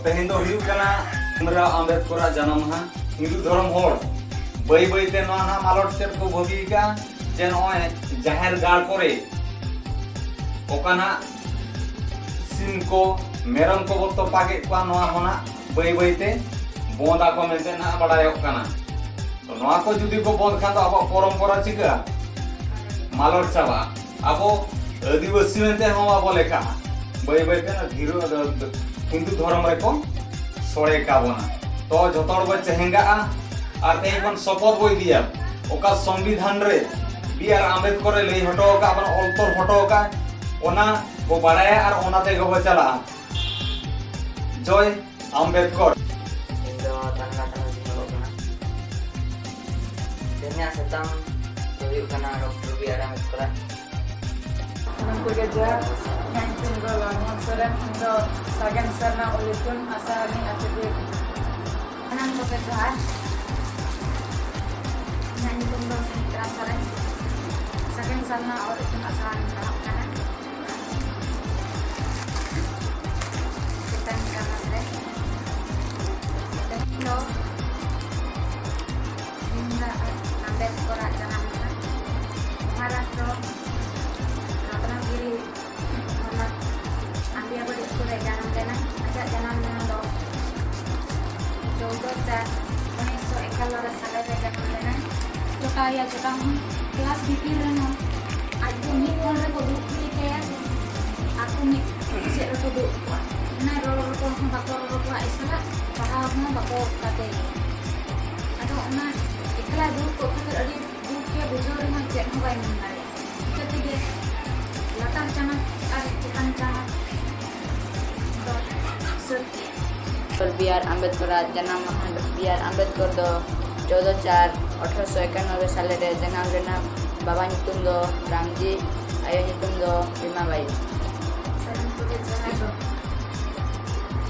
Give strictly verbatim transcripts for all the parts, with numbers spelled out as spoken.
ᱛᱮᱦᱮᱧ ᱫᱚ ᱦᱩᱭᱩᱜ ᱠᱟᱱᱟ ᱵᱷᱤᱢᱨᱟᱣ ᱟᱢᱵᱮᱫᱠᱚᱨᱟᱜ ᱡᱟᱱᱟᱢ ᱢᱟᱦᱟ᱾ ᱦᱤᱱᱫᱩ ᱫᱷᱚᱨᱚᱢ ᱦᱚᱲ ᱵᱟᱹᱭ ᱵᱟᱹᱭ ᱛᱮ ᱱᱚᱣᱟ ᱱᱟᱦᱟᱜ ᱢᱟᱞᱚᱴ ᱪᱮᱫ ᱠᱚ ᱵᱷᱟᱹᱵᱤ ᱟᱠᱟᱫᱼᱟ ᱡᱮ ᱱᱚᱜᱼᱚᱭ ᱡᱟᱦᱮᱨ ᱜᱟᱲ ᱠᱚᱨᱮ ᱚᱠᱟ ᱱᱟᱦᱟᱜ ᱥᱤᱢ ᱠᱚ ᱢᱮᱨᱚᱢ ᱠᱚ ᱵᱚ ᱛᱚᱯᱟᱜᱮᱫ ᱠᱚᱣᱟ, ᱱᱚᱣᱟ ᱦᱚᱸ ᱱᱟᱦᱟᱜ ᱵᱟᱹᱭ ᱵᱟᱹᱭ ᱛᱮ ᱵᱚᱸᱫ ᱟᱠᱚ ᱢᱮᱱᱛᱮ ᱱᱟᱦᱟᱜ ᱵᱟᱲᱟᱭᱚᱜ ᱠᱟᱱᱟ᱾ ᱛᱚ ᱱᱚᱣᱟ ᱠᱚ ᱡᱩᱫᱤ ᱠᱚ ᱵᱚᱸᱫ ᱠᱷᱟᱱ ᱫᱚ ᱟᱵᱚᱣᱟᱜ ᱯᱚᱨᱚᱢᱯᱚᱨᱟ ᱪᱤᱠᱟᱹᱜᱼᱟ? ᱢᱟᱞᱚᱴ ᱪᱟᱵᱟᱜᱼᱟ᱾ ᱟᱵᱚ ᱟᱹᱫᱤᱵᱟᱹᱥᱤ ᱢᱮᱱᱛᱮ ᱦᱚᱸ ᱵᱟᱵᱚ ᱞᱮᱠᱷᱟᱜᱼᱟ᱾ ᱵᱟᱹᱭ ᱵᱟᱹᱭ ᱛᱮ ᱚᱱᱟ ᱫᱷᱤᱨᱩ ᱟᱫᱚ ᱦᱤᱱᱫᱩ ᱫᱷᱚᱨᱚᱢ ᱨᱮᱠᱚ ᱥᱚᱲᱮ ᱠᱟᱵᱚᱱᱟ᱾ ᱛᱚ ᱡᱷᱚᱛᱚ ᱦᱚᱲ ᱵᱚ ᱪᱮᱦᱮᱸᱜᱟᱜᱼᱟ ᱟᱨ ᱛᱮᱦᱮᱧ ᱠᱷᱚᱱ ᱥᱚᱯᱚᱛ ᱵᱚ ᱤᱫᱤᱭᱟ᱾ ᱚᱠᱟ ᱥᱚᱝᱵᱤᱫᱷᱟᱱ ᱨᱮ ᱵᱤ ᱟᱨ ᱟᱢᱵᱮᱫᱠᱚᱨ ᱮ ᱞᱟᱹᱭ ᱦᱚᱴᱚ ᱟᱠᱟᱫ ᱵᱚᱱᱟ, ᱚᱞ ᱛᱚᱞ ᱦᱚᱴᱚ ᱟᱠᱟᱫ, ᱚᱱᱟ ᱵᱚ ᱵᱟᱲᱟᱭᱟ ᱟᱨ ᱚᱱᱟ ᱛᱮᱜᱮ ᱵᱚ ᱪᱟᱞᱟᱜᱼᱟ᱾ ᱡᱚᱭ ᱟᱢᱵᱮᱫᱠᱚᱨ᱾ ᱤᱧ ᱫᱚ ᱛᱟᱱᱜᱟ ᱛᱟᱱᱟ ᱜᱤᱧ ᱚᱞᱚᱜ ᱠᱟᱱᱟ᱾ ᱛᱮᱦᱮᱧᱟᱜ ᱥᱟᱛᱟᱢ ᱫᱚ ᱦᱩᱭᱩᱜ ᱠᱟᱱᱟ ᱰᱚᱠᱴᱚᱨ ᱵᱤ ᱟᱨ ᱟᱢᱵᱮᱫᱠᱚᱨᱟᱜ᱾ ᱥᱟᱱᱟᱢ ᱠᱚᱜᱮ ᱡᱚᱦᱟᱨ᱾ ᱤᱧᱟᱹᱜ ᱧᱩᱛᱩᱢ ᱫᱚ ᱞᱟᱞᱢᱳᱦᱚᱱ ᱥᱚᱨᱮᱱ᱾ ᱤᱧ ᱫᱚ ᱥᱟᱜᱮᱱ ᱥᱟᱨᱱᱟ ᱚᱞ ᱤᱛᱩᱱ ᱟᱥᱲᱟ ᱨᱤᱱᱤᱡ ᱟᱪᱮᱫ ᱠᱟᱱᱟ᱾ ᱥᱟᱱᱟᱢ ᱠᱚᱜᱮ ᱡᱚᱦᱟᱨ᱾ ᱤᱧᱟᱹᱜ ᱧᱩᱛᱩᱢ ᱫᱚ ᱥᱩᱢᱤᱛᱨᱟ ᱥᱚᱨᱮᱱ᱾ ᱥᱟᱜᱮᱱ ᱥᱟᱨᱱᱟ ᱚᱞ ᱤᱛᱩᱱ ᱟᱥᱲᱟ ᱨᱤᱧ ᱯᱟᱲᱦᱟᱜ ᱠᱟᱱᱟ᱾ ᱪᱮᱛᱟᱱ ᱠᱞᱟᱥ ᱨᱮ᱾ ᱛᱮᱦᱮᱧ ᱫᱚ ᱵᱷᱤᱢᱨᱟᱣ ᱟᱢᱵᱮᱫᱠᱚᱨᱟᱜ ᱡᱟᱱᱟᱢ ᱢᱟᱦᱟ᱾ ᱢᱚᱦᱟᱨᱟᱥᱴᱨᱚ ᱨᱚᱛᱱᱚᱜᱤᱨᱤ ᱦᱚᱱᱚᱛ ᱟᱢᱵᱤᱭᱟᱵᱟᱲᱤ ᱟᱹᱛᱩ ᱨᱮ ᱡᱟᱱᱟᱢ ᱞᱮᱱᱟᱭ᱾ ᱟᱡᱟᱜ ᱡᱟᱱᱟᱢ ᱢᱟᱦᱟ ᱫᱚ ᱪᱳᱫᱚ ᱪᱟᱨ ᱩᱱᱤᱥᱥᱚ ᱮᱠᱟᱱᱱᱚᱵᱵᱳᱭ ᱥᱟᱞᱮ ᱨᱮ ᱡᱟᱱᱟᱢ ᱞᱮᱱᱟᱭ᱾ ᱡᱚᱴᱟᱣ ᱮᱭᱟ ᱡᱚᱴᱟᱣ ᱦᱚᱸ᱾ ᱠᱞᱟᱥ ᱵᱷᱤᱛᱤᱨ ᱨᱮᱦᱚᱸ ᱟᱡ ᱫᱚ ᱢᱤᱫ ᱠᱚᱬ ᱨᱮᱠᱚ ᱫᱩᱲᱩᱵ ᱦᱚᱪᱚᱭ ᱛᱟᱭᱟ᱾ ᱟᱠᱚ ᱢᱤᱫ ᱥᱮᱫ ᱨᱮᱠᱚ ᱫᱩᱲᱩᱵ ᱠᱚᱣᱟ᱾ ᱚᱱᱟ ᱨᱚᱲ ᱨᱚᱯᱚᱲ ᱦᱚᱸ ᱵᱟᱠᱚ ᱨᱚᱲ ᱨᱚᱯᱚᱲᱟ, ᱟᱡ ᱥᱟᱞᱟᱜ ᱯᱟᱲᱦᱟᱣ ᱦᱚᱸ ᱵᱟᱠᱚ ᱜᱟᱛᱮᱭᱟ᱾ ᱟᱫᱚ ᱚᱱᱟ ᱮᱠᱞᱟ ᱫᱩᱲᱩᱵ ᱠᱚᱜ ᱠᱷᱟᱹᱛᱤᱨ ᱟᱹᱰᱤ ᱫᱩᱠ ᱜᱮ ᱵᱩᱡᱷᱟᱹᱣ ᱨᱮᱦᱚᱸ ᱪᱮᱫ ᱦᱚᱸ ᱵᱟᱭ ᱢᱮᱱ ᱫᱟᱲᱮᱭᱟᱜᱼᱟ᱾ ᱤᱱᱠᱟᱹ ᱛᱮᱜᱮ ᱞᱟᱛᱟᱨ ᱪᱟᱱᱟᱪ ᱟᱨ ᱪᱮᱛᱟᱱ ᱪᱟᱱᱟᱪ ᱫᱚ ᱥᱟᱹᱛ ᱠᱮᱜᱼᱟ᱾ ᱰᱚᱠᱴᱚᱨ ᱵᱤ ᱟᱨ ᱟᱢᱵᱮᱫᱠᱚᱨᱟᱜ ᱡᱟᱱᱟᱢ ᱢᱟᱦᱟ᱾ ᱰᱚᱠᱴᱚᱨ ᱵᱤ ᱟᱨ ᱟᱢᱵᱮᱫᱠᱚᱨ ᱫᱚ ᱪᱳᱫᱚ ᱪᱟᱨ ᱟᱴᱷᱨᱚᱥᱚ ᱮᱠᱟᱱᱱᱚᱵᱵᱳᱭ ᱥᱟᱞᱮ ᱨᱮ ᱡᱟᱱᱟᱢ ᱞᱮᱱᱟ᱾ ᱵᱟᱵᱟ ᱧᱩᱛᱩᱢ ᱫᱚ ᱨᱟᱢᱡᱤ, ᱟᱭᱳ ᱧᱩᱛᱩᱢ ᱫᱚ ᱨᱤᱢᱟᱵᱟᱭᱤ᱾ ᱥᱟᱱᱟᱢ ᱠᱚᱜᱮ ᱡᱚᱦᱟᱨ᱾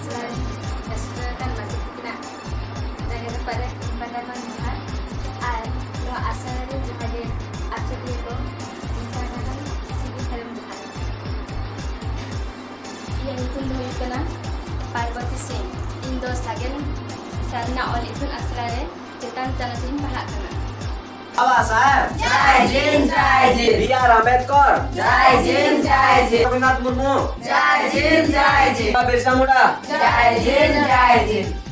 ᱡᱚᱦᱟᱨ᱾ ᱥᱮᱴᱮᱨ ᱟᱠᱟᱱ ᱢᱟᱪᱮᱫ ᱛᱟᱹᱠᱤᱱᱟᱜ ᱡᱟᱸᱜᱟ ᱡᱟᱯᱟᱜ ᱨᱮ ᱤᱧ ᱯᱟᱦᱴᱟ ᱠᱷᱚᱱ ᱡᱚᱦᱟᱨ᱾ ᱟᱨ ᱱᱚᱣᱟ ᱟᱥᱲᱟ ᱨᱮ ᱡᱟᱦᱟᱸ ᱜᱮ ᱟᱪᱮᱫᱤᱭᱟᱹ ᱠᱚ, ᱤᱧ ᱯᱟᱦᱴᱟ ᱠᱷᱚᱱ ᱥᱤᱵᱤ ᱦᱮᱢᱵᱨᱚᱢ ᱡᱚᱦᱟᱨ᱾ ᱤᱧᱟᱹᱜ ᱧᱩᱛᱩᱢ ᱫᱚ ᱦᱩᱭᱩᱜ ᱠᱟᱱᱟ ᱯᱟᱨᱵᱚᱛᱤ ᱥᱤᱝ᱾ ᱤᱧ ᱫᱚ ᱥᱟᱜᱮᱱ ᱥᱟᱨᱱᱟ ᱚᱞ ᱤᱛᱩᱱ ᱟᱥᱲᱟ ᱨᱮ ᱪᱮᱛᱟᱱ ᱪᱟᱱᱟᱪ ᱨᱤᱧ ᱯᱟᱲᱦᱟᱜ ᱠᱟᱱᱟ᱾ ᱵᱟᱵᱟ ᱥᱟᱦᱮᱵᱽ ᱡᱟᱭ ᱡᱤᱱ, ᱡᱟᱭ ᱡᱤᱱ᱾ ᱵᱤ ᱟᱨ ᱟᱢᱵᱮᱫᱽᱠᱚᱨ ᱡᱟᱭ ᱡᱤᱱ, ᱡᱟᱭ ᱡᱤᱱ᱾ ᱨᱚᱜᱷᱩᱱᱟᱛᱷ ᱢᱩᱨᱢᱩ ᱡᱟᱭ ᱡᱤᱱ, ᱡᱟᱭ ᱡᱤᱱ᱾ ᱵᱤᱨᱥᱟ ᱢᱩᱱᱰᱟ ᱡᱟᱭ ᱡᱤᱱ, ᱡᱟᱭ ᱡᱤᱱ᱾